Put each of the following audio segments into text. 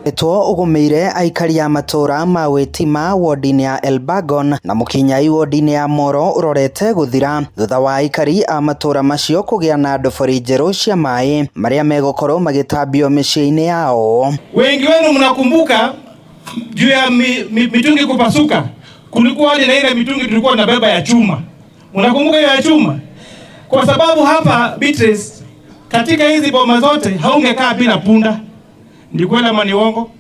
Etwo ũgũmĩire aikari a matũra ma Witima wodi-inĩ ya Elburgon na Mũkinyai wodi-inĩ ya Moro ũrorete gũthira thutha wa aikari a matũra macio kũgĩa na ndobori njerũ cia maĩ marĩa megũkorwo magĩtambio mĩciĩ-inĩ yao. Wengi wenu mnakumbuka juu ya mitungi kupasuka, kulikuwa hadi na ile mitungi tulikuwa tunabeba ya chuma. Mnakumbuka hiyo ya chuma? Kwa sababu hapa Beatrice, katika hizi boma zote haungekaa bila punda. Ni kweli ama ni uongo?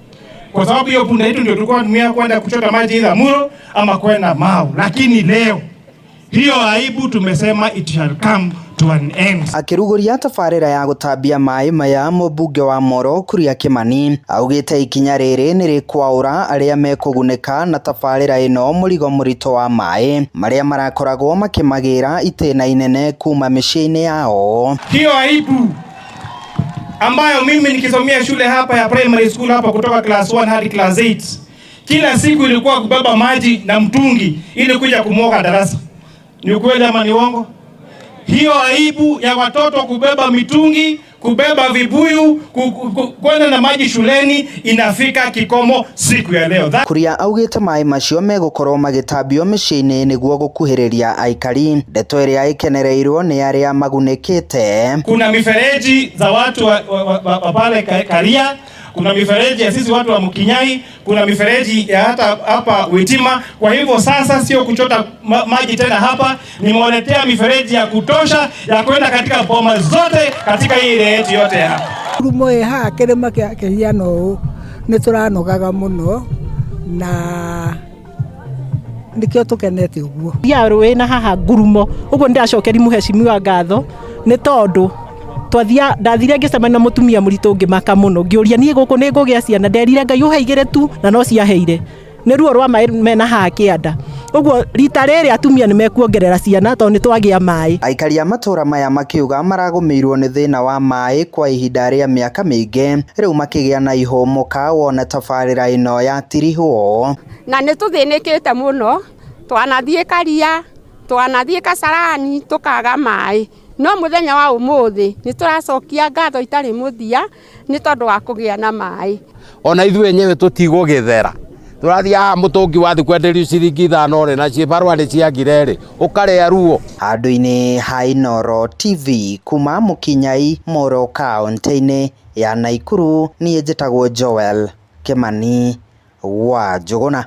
Kwa sababu hiyo punda yetu ndio tulikuwa tunatumia kwenda kuchota maji ila Muro ama kwenda Mau. Lakini leo hiyo aibu tumesema it shall come to an end. Akĩrugũria tabarĩra ya gũtambia maĩ maya, mũmbunge wa Moro Kuria Kimani augĩte ikinya rĩrĩ nĩ rĩkwaũra arĩa mekũgunĩka na tabarĩra ĩno mũrigo mũritũ wa maĩ marĩa marakoragwo makĩmagĩra itĩna inene kuma mĩciĩ-inĩ yao. Hiyo aibu ambayo mimi nikisomea shule hapa ya primary school hapa kutoka class 1 hadi class 8, kila siku ilikuwa kubeba maji na mtungi ili kuja kumwoga darasa. Ni ukweli ama ni uongo? Hiyo aibu ya watoto kubeba mitungi, kubeba vibuyu, kwenda na maji shuleni inafika kikomo siku ya leo. Kuria augĩte maĩ macio megũkorwo magĩtambio mĩciĩ-inĩ nĩguo gũkuhĩrĩria aikari, ndeto ĩrĩa ĩkenereirwo nĩ arĩa magunĩkĩte. Kuna mifereji za watu wa pale Karia, kuna mifereji ya sisi watu wa Mkinyai, kuna mifereji ya hata hapa Witima. Kwa hivyo sasa sio kuchota maji tena hapa, nimewaletea mifereji ya kutosha ya kwenda katika boma zote katika hii area yetu yote hapa. Ngurumo ĩ haha kĩrĩma kĩhiana ũũ nĩ tũranogaga mũno na nĩkĩo tũkenete ũguo. Ya rũĩ na haha ngurumo ũguo nĩndacokeri mũhecimiwa ngatho nĩ tondũ twathia ndathire ngĩcemania na mũtumia mũritũ ngĩmaka mũno ngĩũria niĩ gũkũ nĩ ngũgĩa ciana, nderire Ngai ũhe igĩrĩ tu na no ciaheire nĩ ruo rwa maĩ mena haha kĩanda. Ũguo rita rĩrĩ atumia nĩ mekuongerera ciana tondũ nĩ twagĩa maĩ. Aikari a matũra maya makiuga maragũmĩirwo nĩ thĩna wa maĩ kwa ihinda rĩa mĩaka mĩingĩ, rĩu makĩgĩa na ihũmũka wona tabarĩra ĩno yatirihwo. Na nĩ tũthĩnĩkĩte mũno, twanathiĩ Karia, twanathiĩ Kasarani tũkaga maĩ, no mũthenya wa ũmũthĩ nĩ tũracokia ngatho itarĩ mũthia nĩ tondũ wa kũgĩa na maĩ. Ona ithuĩ enyewe tũtigũgĩthera, tũrathiĩ haha mũtũngi wathiĩ kwenderio ciringi 5 rĩ, na cibarũa nĩ ciagire rĩ, ũkarĩa ruo. Handũ-inĩ ha Inooro TV kuma Mũkinyai Moro kaũntĩ-inĩ ya Naikuru, niĩ njĩtagwo Joel Kimani wa Njũgũna.